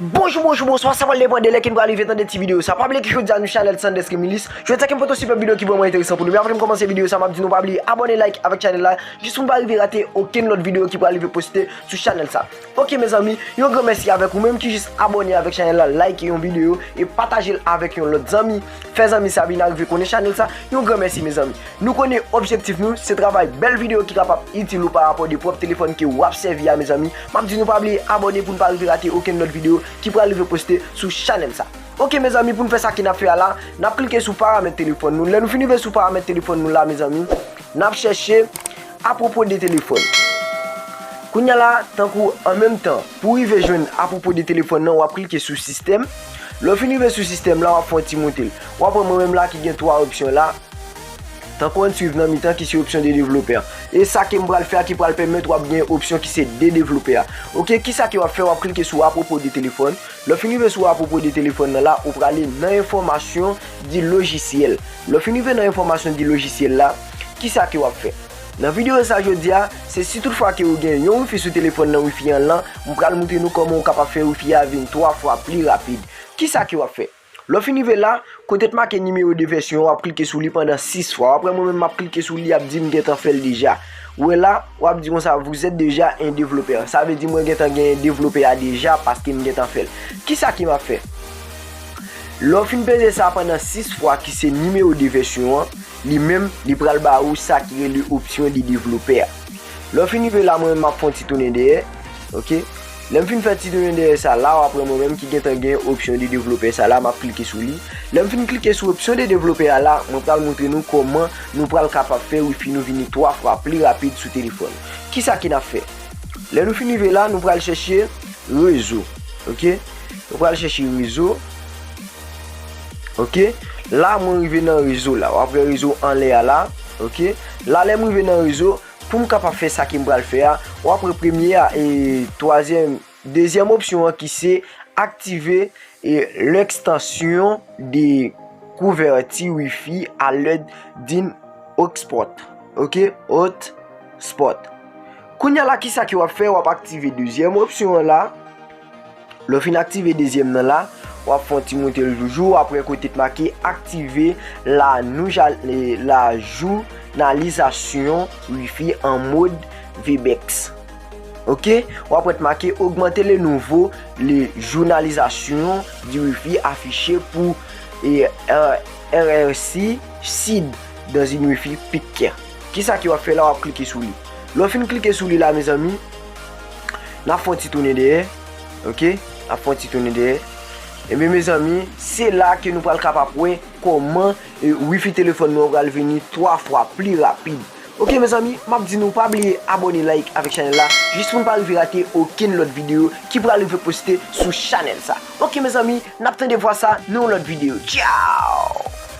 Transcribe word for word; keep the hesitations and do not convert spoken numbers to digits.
Bonjou, bonjou, bonswa, sa pral depann de lè ke n pral rive tande ti videyo sa. Pa bliye ke jodi a nou chanèl Sanders Remilis. Jodi a ke m pote yon sipèb videyo ki vrèman enteresan pou nou. Men avan ke m kòmanse videyo sa, m ap di nou pa bliye abòne, like avèk chanèl la, jis pou n pa rive rate okenn lòt videyo ki pral rive poste sou chanèl sa. Ok, mezanmi, yon gran mèsi avèk ou menm ki jis abòne avèk chanèl la, like yon videyo e pataje l avèk yon lòt zanmi. Fè zanmi sa vin arive konnen chanèl sa. Yon gran mèsi, mezanmi. Nou konnen objektif nou, se travay bèl videyo ki kapab itil ou pa rapò de pwòp telefòn ke w ap sèvi a, mezanmi. M ap di nou pa bliye abòne pou n pa rive rate okenn lòt videyo ki pral rive poste sou chanèl sa. Ok, mezanmi, pou n fè sa ke n ap fè a la, n ap klike sou paramèt telefòn nou. Lè nou fin rive sou paramèt telefòn nou la, mezanmi, n ap chèche apwopo de telefòn. Kounye a la, tankou an menm tan, pou w rive jwenn apwopo de telefòn nan, w ap klike sou sistèm. Lè w fin rive sou sistèm la, w ap fè yon ti moute l. W ap wè mwen menm la ki gen twa opsyon la. Tankou ann swiv nan mitan ki se opsyon de devlopè. E sa ke m pral fè a ki pral pèmèt w ap gen opsyon ki se de devlopè a. Ok, kisa ke w ap fè? W ap klike sou apwopo de telefòn. Lè w fin rive sou apwopo de telefòn nan la, ou prale nan enfòmasyon di lojisyèl. Lè w fin rive nan enfòmasyon di lojisyèl la, kisa ke w ap fè? Nan videyo sa jodi a, se si tout fwa ke ou gen yon wifi sou telefòn nan, wifi an lan, m pral moutre nou kòman ou kapab fè wifi a vin twa fwa pli rapid. Kisa ke w ap fè? Lè w fin rive la, kote t make nimewo de vèsyon an, w ap klike sou li pandan sis fwa. W ap wè mwen menm m ap klike sou li, ap di m gentan fè l deja. Ou wè la, w ap di konsa, vous êtes déjà un développeur. Sa vle di mwen gentan genyen devlopè a deja paske m gentan fè l. Kisa ke m ap fè? Lè w fin peze sa pandan sis fwa ki se nimewo de vèsyon an, li menm, li pral ba ou sa ki rele opsyon de devlopè a. Lè w fin rive la, mwen menm m ap fè yon ti tounen dèyè. Ok? Lè m fin fè ti tounen dèyè sa la, w ap wè mwen menm ki gentan gen opsyon de devlopè sa la, m ap klike sou li. Lè m fin klike sou opsyon de devlopè a la, mwen pral moutre nou kòman nou pral kapab fè wifi nou vini twa fwa pli rapid sou telefòn. Kisa ke n ap fè? Lè nou fin rive la, nou pral chèche rezo. Ok? Nou pral chèche rezo. Ok? La, mwen rive nan rezo la. W ap wè rezo anlè a la. Ok? La, lè m rive nan rezo, pou m kapab fè sa ke m pral fè a, w ap wè premye a, e twazyèm, dezyèm opsyon an ki se aktive, e, l'extension de couverture Wi-Fi à l'aide d'un hotspot. Ok? Hotspot. Kounye a la, kisa ke w ap fè? W ap aktive dezyèm opsyon an la. Lè w fin aktive dezyèm nan la, w ap fè yon ti moute l toujou, w ap wè kote t make aktive la nouja-, eh, la jounalizasyon Wi-Fi an mòd Webex. Ok? W ap wè t make augmenter le niveau, le journalisation du Wi-Fi affiché pour, eh, R-, R R C seed dans une Wi-Fi picker. Kisa ke w ap fè la? W ap klike sou li. Lè w fin klike sou li la, mezanmi, n ap fè yon ti tounen dèyè. Ok? N ap fè yon ti tounen dèyè. Ebyen, mezanmi, se la ke nou pral kapab wè kòman, eh, Wi-Fi telefòn nou an pral vini twa fwa pli rapid. Ok, mezanmi, m ap di nou pa bliye abòne, like avèk chanèl la, jis pou n pa rive rate okenn lòt videyo ki pral rive poste sou chanèl sa. Ok, mezanmi, n ap tande vwa sa nan yon lòt videyo. Tchaw!